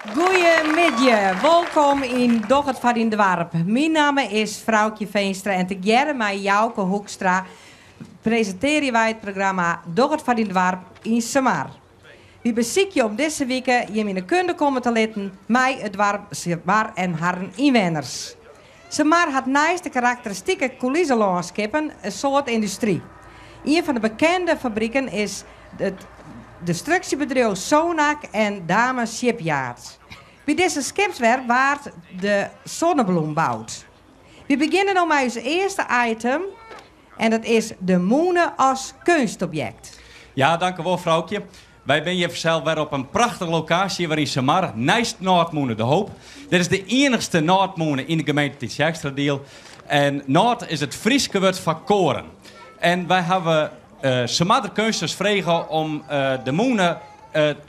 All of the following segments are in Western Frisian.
Goeiemiddei, wolkom yn Doch it foar dyn doarp. Myn namme is Froukje Veenstra en tegearre mei Jouke Hoekstra presintearje wy it programma Doch it foar dyn doarp yn Samar. Wy besykje om dizze wike jim yn 'e kunde komme te litten mei it doarp Samar en harren ynwenners. Samar hat neist de karakteristike kûlisselânskippen in soad yndustry. Ien fan de bekende fabriken is it destruksjebedriuw Sonac en Damen Shipyards. By dizze skipswerf waard de Zonnebloem boud. Wy begjinne no mei ús earste item en dat is de mûne as keunstobjekt. Ja, dankewol Froukje. Wy binne hjir fansels wer op in prachtige lokaasje hjir wer yn Samar, neist Nôtmûne De Hoop. Dit is de iennichste nôtmûne yn de gemeente Tytsjerksteradiel. En nôt is it Fryske wurd foar koaren. En wy hawwe Samarder keunstners frege om de mûne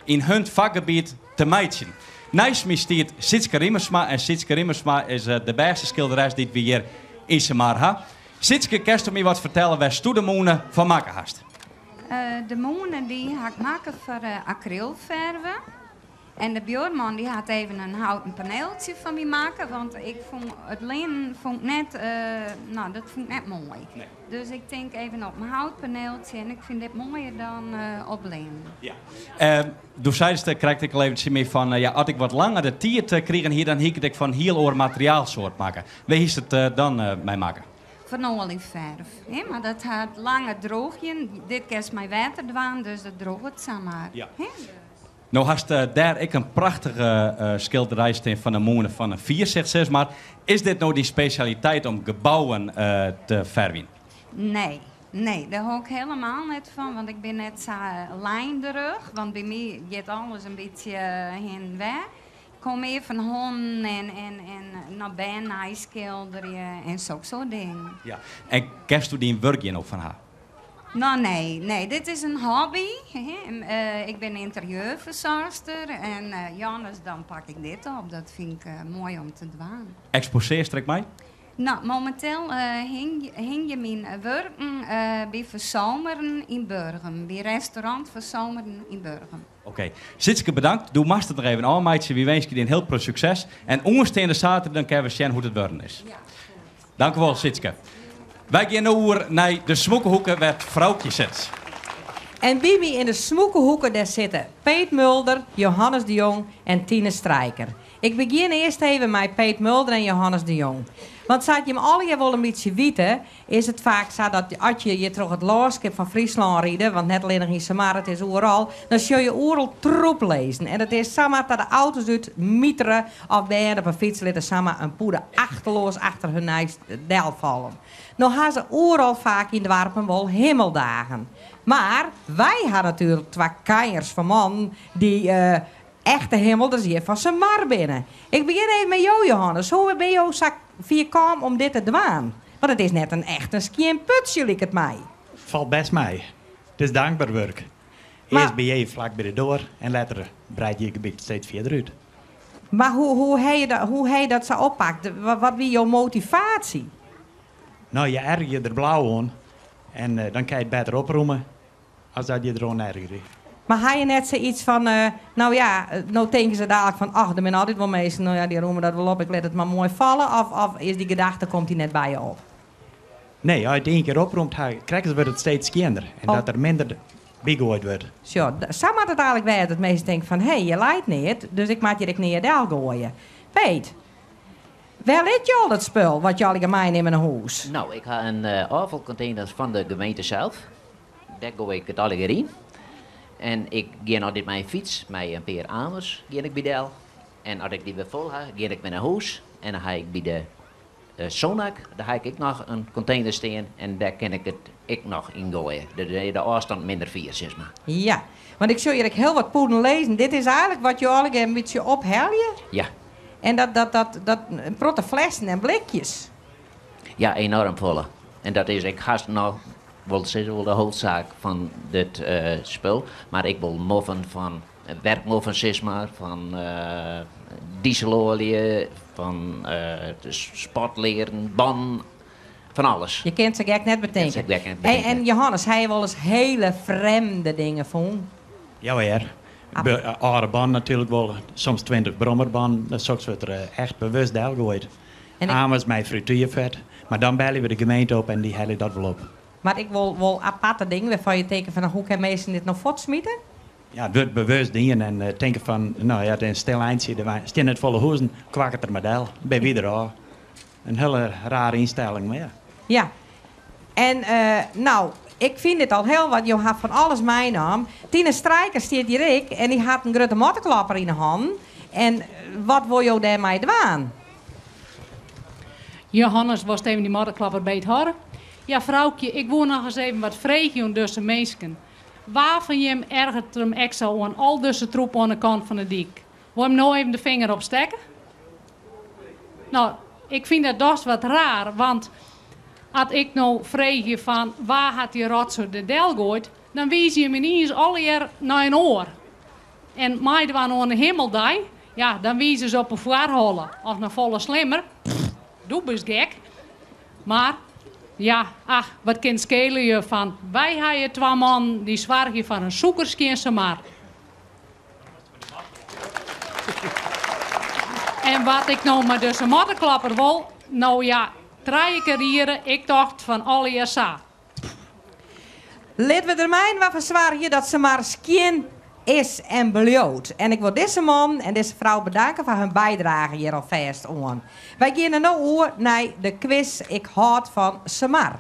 yn hun fakgebiet te meitsjen. Neist my stiet Sietske Riemersma en Sietske Riemersma is de bêste skilderes dy't wy hjir yn Samar ha. Sietske, kinsto my wat fertelle wêr'tsto de mûne fan makke hast? De mûne dy ha ik makke foar akrylferve. En de buorman dy hat even in houten paneeltsje foar my makke, want ik fûn it linnen fûn ik net, no dat fûn ik net moai. Dus ik tink even op in houtpaneeltsje en ik fyn dit moaier dan op linnen. Ja. Do seidest krekt ek al even tsjin my fan ja, as ik wat langer de tiid krigen hie, dan hie ik it ek fan in hiel oar materiaalsoart makke. Wêr hiest it dan mei makke? Fan oaljeferf, hè, mar dat hat langer droegjen. Dit kinst mei wetter dwaan, dus dat droeget samar. Ja. No hast dêr ek in prachtige skilderij stean fan de mûne fan in fiersicht, sis mar. Is dit no dyn spesjaliteit om gebouwen te fervjen? Nee, nee, dêr hâld ik helemaal net fan, want ik bin net sa lijnderich, want by my giet alles in bytsje hin en wer. Ik hâld mear fan hûnen en, en, en no, bern neiskilderje en sok soart dingen. Ja, en kinsto dyn wurk hjir no fan ha? No nee, nee, dit is in hobby. Hè. Ik bin ynterieurfersoarchster en jûns dan pak ik dit op. Dat fyn ik moai om te dwaan. Eksposearst der ek mei? No, mominteel hingje myn wurken by Verzomeren yn Burgum, by restaurant Verzomeren yn Burgum. Oké. Sietske bedankt, do moatst it noch even ôfmeitsje. Wy winskje dy in hiel protte sukses. En oansteande saterdei dan kinne we sjen hoe't it wurden is. Dankewol Sietske. Wy gean no oer nei de Smûkehoeke wêr't Froukje sit. En by my yn de Smûkehoeke dêr sitte Peet Mulder, Johannes de Jong en Tine Strijker. Ik begjin earst even mei Peet Mulder en Johannes de Jong. Want sa't jim allegear wol in bytsje witte, is it faak sa dat as je hjir troch it lânskip fan Fryslân ride, want net allinnich yn Samar, it is oeral, dan sjoch je oeral troep lizzen. En it is samar ta de auto's út mitere of bern op 'e fyts litte samar in pûde achteloas achter hun neist delfallen. No ha se oeral faak yn doarpen wol himmeldagen. Mar wy ha natuerlik twa kanjers fan mannen dy't echte himmelders hjir fan Samar binne. Ik begjin even mei jo, Johannes. Hoe binne jo sa fier kaam om dit te dwaan? Want it is net in echt in skjin putsje, liket my. Falt best mei. It is dankber wurk. Earst by je flak by de doar en letter breidt je gebiet steeds fierder út. Mar hoe ha je dat sa oppakt? Wat wie jo motivaasje? No, je ergerje der blau oan en dan kin je it better oprûme As dat je deroan ergerje. Mar ha je net sayts fan, no ja, no tinke se dalik fan, ach, der binne altyd wol minsken, no ja, dy rûme dat wol op, ik lit it mar moai falle, of, of is dy gedachte, komt dy net by je op? Nee, as je it ien kear oprûmd ha, krekt wurdt it steeds skjinner en dat der minder bygoaid wurdt. Sjoch, sa moat it eigenlik wêze, dat minsken tinke fan, hé, hjir leit neat, dus ik moat hjir ek neat delgoaie. Peet, wêr lit je al dat spul wat je allegear meinimme nei hûs? No, ik ha in ôffalkontener fan de gemeente sels. Dêr goai ik it allegear yn. En ik gean altyd mei in fyts, mei in pear amers gean ik by del. En as ik dy wer fol ha, gean ik wer nei hûs. En dan ha ik by de Sonac, dêr ha ik ek noch in kontener stean en dêr kin ik it ek noch yn goaie. De de ôfstân minder fier, sis mar. Ja, want ik sjoch hjir ek hiel wat pûden lizzen. Dit is eigenlik wat jo allegear in bytsje ophelje? Ja. En dat, dat, dat, dat, in protte flessen en blikjes. Ja, enoarm folle. En dat is ek hast noch wol sizze wol de hoofdsaak fan dit spul, mar ek wol moffen fan werkmoffen sis mar, fan dieseloalje, fan sportlearen, bannen, fan alles. Je kinne it sa gek net betinke. En Johannes, ha je wolris hiele frjemde dingen fûn? Jawêr. Âlde bannen natuerlik wol, soms 20 brommerbannen, soks wurdt der echt bewust delgoaid. Amers mei frituerfet, mar dan belje we de gemeente op en dy helje dat wol op. Mar ek wol wol aparte dingen wêrfan je tinke fan hoe kinne minsken dit no fuortsmite? Ja, it wurdt bewust dien en tinke fan no ja, it is in stil eintsje, der stean net folle hûzen, kwak it der mar del, binne wy der ôf. In hiele rare ynstelling, mar ja. Ja, en no, ik fyn dit al hiel wat, jo ha fan alles meinaam. Tine Strijker stiet hjir ek en dy hat in grutte motteklapper yn 'e hannen. En wat wol jo dêrmei dwaan? Johannes, wolst even dy motteklapper beethâlde? Ja, Froukje, ik woe noch ris even wat freegje oan dizze minsken. Wa fan jim ergeret him ek sa oan al dizze troep oan de kant fan de dyk? Wol jim no even de finger opstekke? No, ik fyn dat dochs wat raar, want as ik no freegje fan wa hat dy rotsoai der delgoaid, dan wize jim yniens allegear nei in oar. En meidwaan oan de himmeldei, ja, dan wize se op 'e foarholle. Of noch folle slimmer, pff, doe bist gek. Mar, ja, ach, wat kin it skele je fan wy ha hjir twa mannen dy soargje foar in sûkerskjin Samar. En wat ik no mei dizze motteklapper wol, no ja, trije kear riede, ik tocht fan allegear sa. Lit we der mei-inoar foar soargje dat Samar skjin is en bliuwt. En ik wol dizze man en dizze frou bedanke foar hun bydrage hjir alfêst oan. Wy geane no oer nei de kwis Ik hâld fan Samar.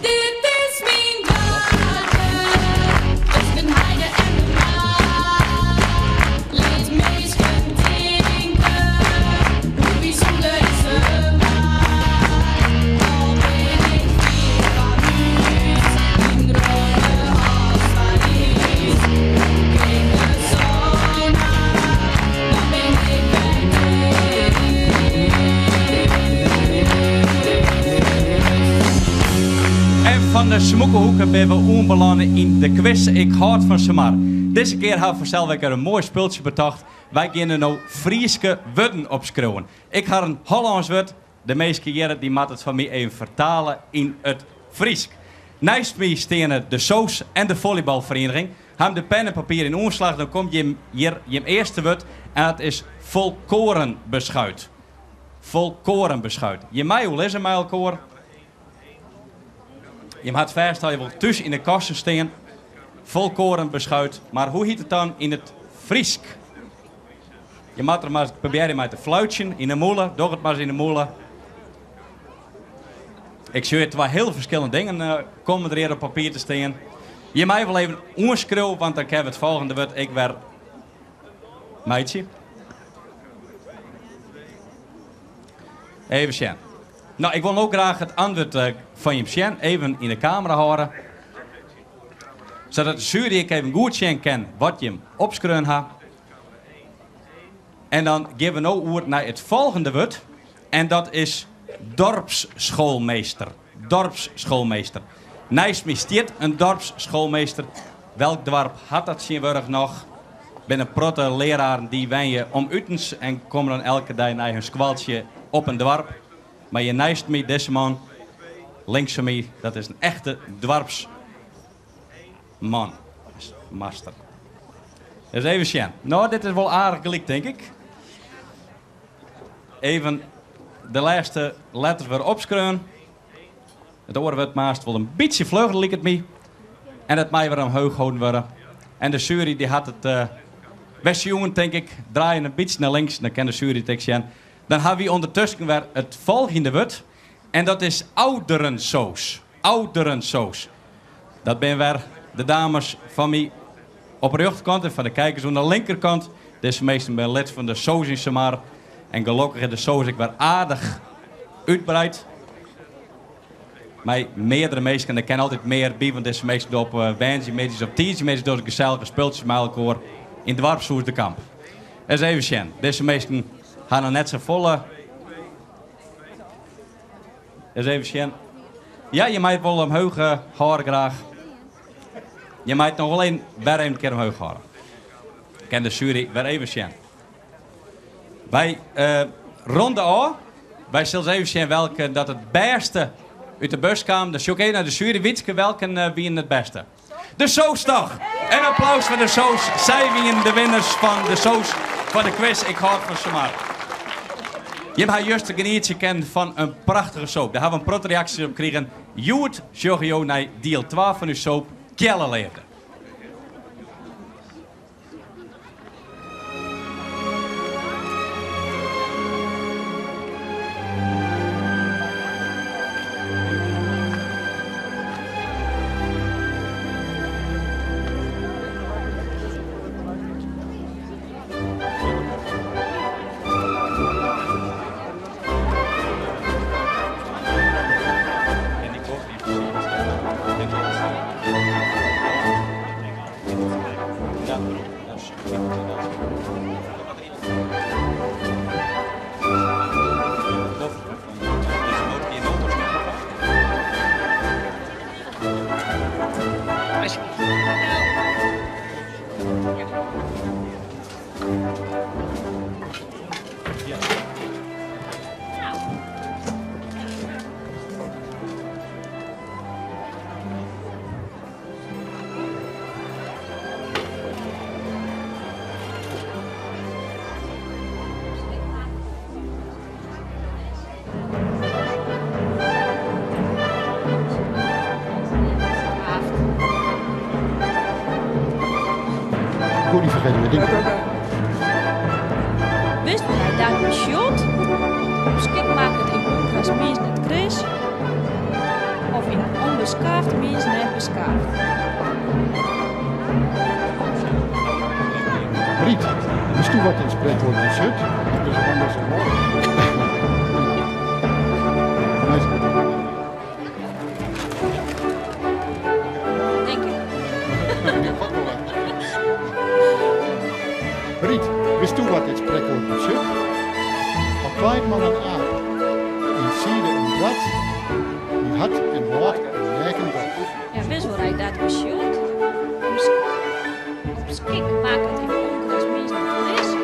Dit is myn doarpke, tusken heide en de mar. Lit minsken tinke, hoe bysûnder is Samar. Al bin ik fier fan hús, yn Rome of Parys. Klik de sonar, dan bin ik wer En fan de smûke hoeke binne we oanbelanne yn de kwis Ik hâld fan Samar. Dizze kear ha we fansels wer in moai spultsje betocht. Wy geane no Fryske wurden opskriuwen. Ik ha in Hollâns wurd, de minsken hjirre dy moatte it foar my even fertale yn it Frysk. Neist my steane de soos en de follybalferieniging. Ha de pen en papier yn oanslach, dan komt jim hjir jim earste wurd en dat is volkorenbeschuit. Volkorenbeschuit. Jim meie oerlizze mei elkoar. Jim ha it fêst al wol thús yn de kasten stean. Volkorenbeschuit. Mar hoe hyt it dan yn it Frysk? Je moatte der mar probearje mei te fluitsjen yn 'e mûle. Doch it mar ris yn 'e mûle. Ik sjoch hjir twa hiel ferskillende dingen eh, komme der hjir op papier te stean. Je meie wol even oanskriuwe, want dan kinne we it folgjende wurd ek wer meitsje. Even sjen. No, ik wol no graach it antwurd eh, fan jim sjen. Even yn de kamera hâlde. Sadat de sjuery ek even goed sjen kin wat jim opskreaun ha. En dan gean we no oer nei it folgjende wurd. En dat is dorpsschoolmeester. Dorpsschoolmeester. Neist my stiet in dorpsschoolmeester. Welk doarp hat dat tsjintwurdich noch? Binne in protte leararen dy wenje om utens en komme dan elke dei nei hun skoaltsje op in doarp. Mar hjir neist my, dizze man, links fan my, dat is in echte doarpsman. Master. Ris even sjen. No, dit is wol aardich gelyk, tink ik. Even de lêste letters wer opskreaun. It oare wurd moast wol in bytsje flugger, liket my. En dat mei wer omheech holden wurde. En de sjuery dy hat it uh, wer sjoen, tink ik. Draai in bytsje nei links, dan kin de sjuery it ek sjen. Dan ha wy ûndertusken wer it folgjende wurd. En dat is ouderensoos. Ouderensoos. Dat binne wer de dames fan my op de rjochterkant en foar de kijkers oan de linkerkant. Dizze minsken binne lid fan de soos yn Samar. En gelokkich is de soos ek wer aardich útbreid. Mei meardere minsken. Der kin altyd mear by, want dizze minsken dogge op eh, woansdeitemiddeis of tiisdeitemiddeis dogge se gesellige spultsjes mei elkoar yn doarpshûs De Kamp. Ris even sjen. Dizze minsken ha noch net safolle. Ris even sjen. Ja, je mei it wol omheech eh, hâlde graach. Je mei it noch wol even, wer even in kear omheech hâlde. Kin de sjuery wer even sjen. Wy uh, ronde ôf. Wy sille even sjen welke dat it bêste út de bus kaam. Dan sjoch ik even nei de sjuery. Wietske, welke wienen it bêste? De Soos toch! In applaus foar de Soos. Sy wienen de winners fan de Soos foar de kwis Ik hâld fan Samar. Jim ha juster genietsje kinnen fan in prachtige soap. Dêr ha we in protte reaksjes op krigen. Hjoed sjogge jo nei diel twa fan ús soap Kealleleafde. Wist my dat besjocht? Op skik makket yn ûnkras mins net kris, of yn ûnbeskaafd mins net beskaafd. Riet, witsto wat it sprekwurd betsjut? Tink ik. Riet, witsto wat dit sprekwurd betsjut? Al klaait man in aap, yn side in brat, hy hat en hâldt in neaken gat. Ja, witst wol dat besjocht? Op skik makket yn ûnkras mins net kris.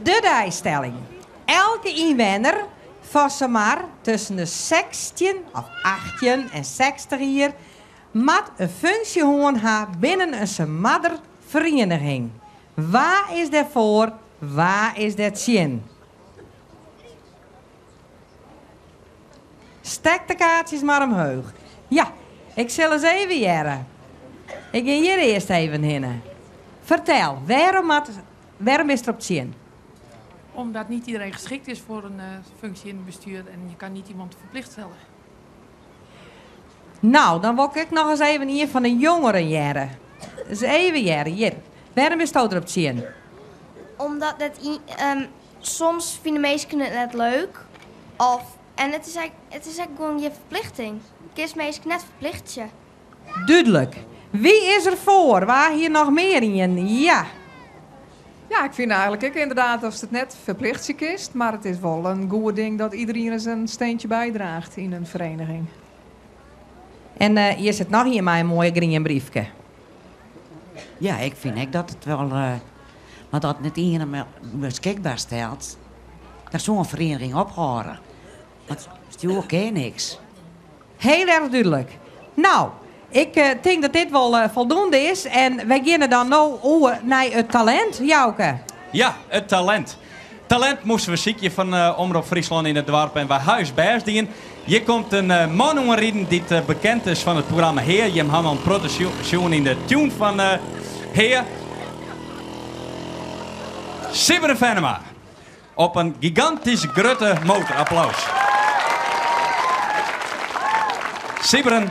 De deistelling. Elke ynwenner fan Samar tusken de 16 of 18 en 60 jier moat in funksje hân ha binnen in Samarder ferieniging. Wa is dêrfoar, wa is dêr tsjin? Stek de kaartsjes mar omheech. Ja, ik sil ris even hearre. Ik gean hjir earst even hinne. Fertel, wêrom bist derop tsjin? Omdat niet iedereen geschikt is voor een functie in het bestuur en je kan niet iemand verplicht stellen. Nou, dan wol ik noch ris even ien fan de jongeren hearre. Dus even hearre, hjir. Wêrom bisto derop tsjin? Omdat soms fine minsken it net leuk. Of, en it is ek gewoan gjin ferplichting. Kinst minsken net ferplichtsje. Dúdlik. Wie is der foar? Wa hjir noch mear ien? Ja. Ja, ik fyn eigentlik ek ynderdaad datst it net ferplichtsje kinst, mar it is wol in goed ding dat iderien ris in steentje bydraacht yn in ferieniging. En hjir sit noch ien mei in moaie grien briefke. Ja, ik fyn ek dat it wol. Want as net ien him beskikber stelt, dan soe in ferieniging ophâlde. Want stjoer kin niks. Heel erg dúdlik. No, ik tink dat dit wol foldoende is en wy geane dan no oer nei it talint, Jouke. Ja, it talint. Talint moasten we sykje fan Omrop Fryslân yn it doarp en wy ha ús bêst dien. Hjir komt in man oanriden dy't bekend is fan it programma Hea. Jim ha him al in protte sjoen yn de tún fan Hea. Sybren Fennema op in gigantysk grutte motor. Applaus. Sybren,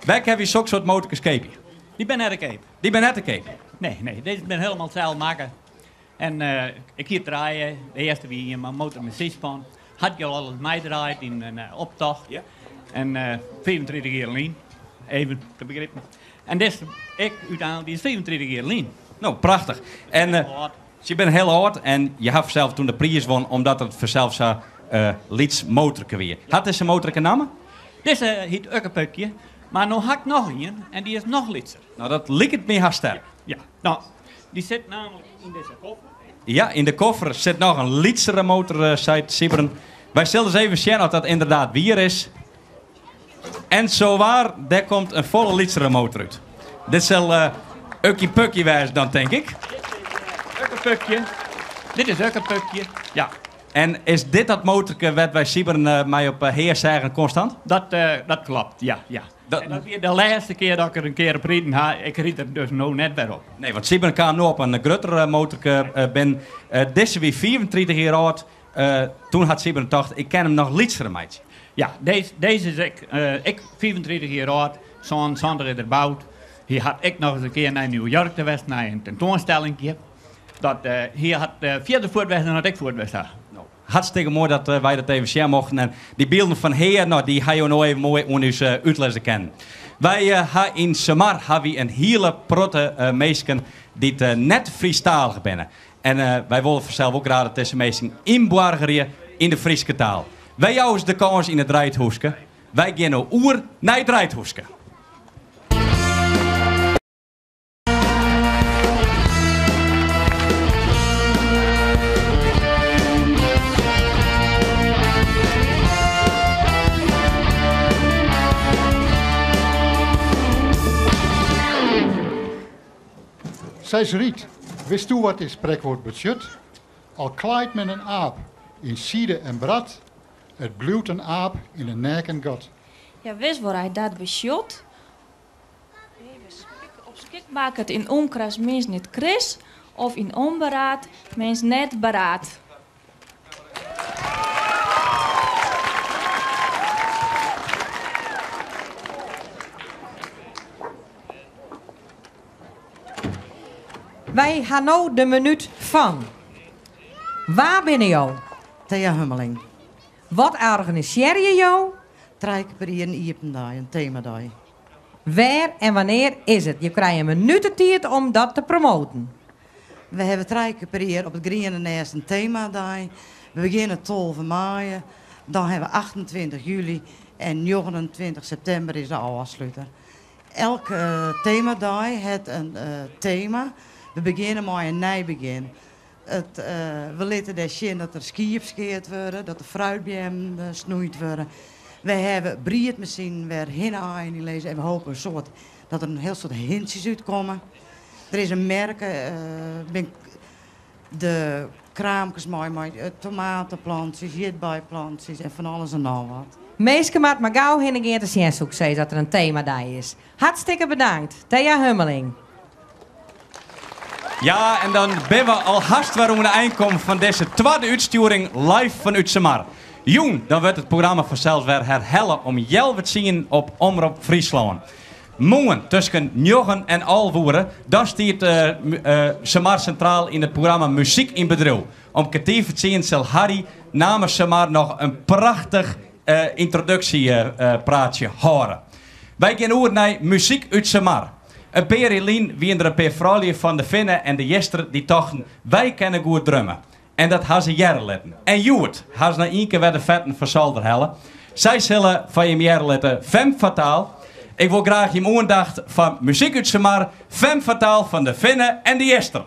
wêr kinne wy soksoart motorkes keapje? Dy binne net te keap. Dy binne net te keap? Nee, nee, dizze binne hielendal sels makke. En ik hie trije. De earste wie ien mei motor mei syspan. Hat je al ris meidraaid yn in optocht. En 35 jier lyn, even te begripen. En dizze ek úteinlik, dy is 35 jier lyn. No, prachtich. En se binne hiel âld en je hawwe sels toen de priis wûn omdat it fansels sa lyts motorke wie. Hat dizze motor ek in namme? Dizze hyt Ukkepukje, mar no ha ik noch ien en dy is noch lytser. No, dat liket my hast sterk. Ja, no, dy sit nammentlik yn dizze koffer. Ja, yn de koffer sit noch in lytsere motor, seit Sybren. Wy sille ris even sjen oft dat ynderdaad wier is. En zowaar, dêr komt in folle lytsere motor út. Dit sil Ukkie Pukkie wêze dan, tink ik. Dit is Ukkepukje. Dit is Ukkepukje, ja. En is dit dat motorke wêr't wy Sybren mei op Hea seagen konstant? Dat klopt, ja, ja. En dat wie de lêste kear dat ik der in kear op riden ha. Ik ryd der dus no net wer op. Nee, want Sybren kaam no op in grutter motorke binnen. Dizze wie 35 jier âld. Toen hat Sybren tocht, ik kin him noch lytser meitsje. Ja, dizze is ek 35 jier âld. 77 is er boud. Hy hat ek noch ris in kear nei New York ta west, nei in tentoanstellingje. Dat hy hat fierder fuort west dan dat ik fuort west ha. Hartstikke moai dat wy dat even sjen mochten. En dy bylden fan Hea, no, dy ha jo no even moai oan ús útlizze kinnen. Wy ha yn Samar ha wy in hiele protte minsken dy't net Frysktalich binne. En wy wolle fansels wol graach dat dizze minsken ynboargerje yn de Fryske taal. Wy jouwe se de kâns yn it Reidhûske. Wy gean no oer nei it Reidhûske. Sis Riet, witsto wat dit sprekwurd betsjut? Al klaait men in aap yn side en brad, it bliuwt in aap yn in neaken gat. Ja, wis wat dat betsjut. Op skik makket in ûnkras mins net kris of yn ûnberaad mins net beraad. Wy ha no de minút fan. Wa binne jo? Thea Hummeling. Wat organisearje jo? Trije kear per jier in iepen dei, in temadei. Wêr en wannear is it? Jo krije in minút de tiid om dat te promoaten. We hawwe trije kear per jier op it Griene Nêst in temadei. We begjinne 12 maaie, dan hawwe we 28 july en 29 septimber is de ôfsluter. Elke temadei hat in tema. We begjinne mei in nij begjin. It, we litte dêr sjen dat der skiep skeard wurde, dat de fruitbeammen snoeid wurde. We hawwe briedmasinen wêr hinne-aaien yn lizze en we hoopje in soad dat der in hiel soad hintsjes útkomme. Der is in merke, bin de kraamkes mei mei tomateplantsjes, ierdbeiplantsjes en fan alles en noch wat. Minsken moatte mar gau hinne gean te sjen, soe ik sizze, dat der in temadei is. Hartstikke bedankt, Thea Hummeling. Ja, en dan binne we al hast wer oan de ein kommen fan dizze twadde útstjoering live fanút Samar. Jûn, dan wurdt it programma fansels wer herhelle om healwei tsienen op Omrop Fryslân. Moarn tusken njoggen en alve oere, dan stiet Samar sintraal yn it programma Muzyk yn Bedriuw. Om kertier foar tsien sil Harry namens Samar noch in prachtich yntroduksjepraatsje hâlde. Wy gean oer nei muzyk út Samar. In pear jier lyn wiene der in pear froulju fan de Finne en de Jister dy't tochten, wy kinne goed drumme. En dat ha se hearre litten. En hjoed ha se noch ien kear wer de fetten fan solder helle. Sy sille foar jim hearre litte Femme Fatale. Ik wol graach jim oandacht foar muzyk út Samar, Femme Fatale fan de Finne en de Jester.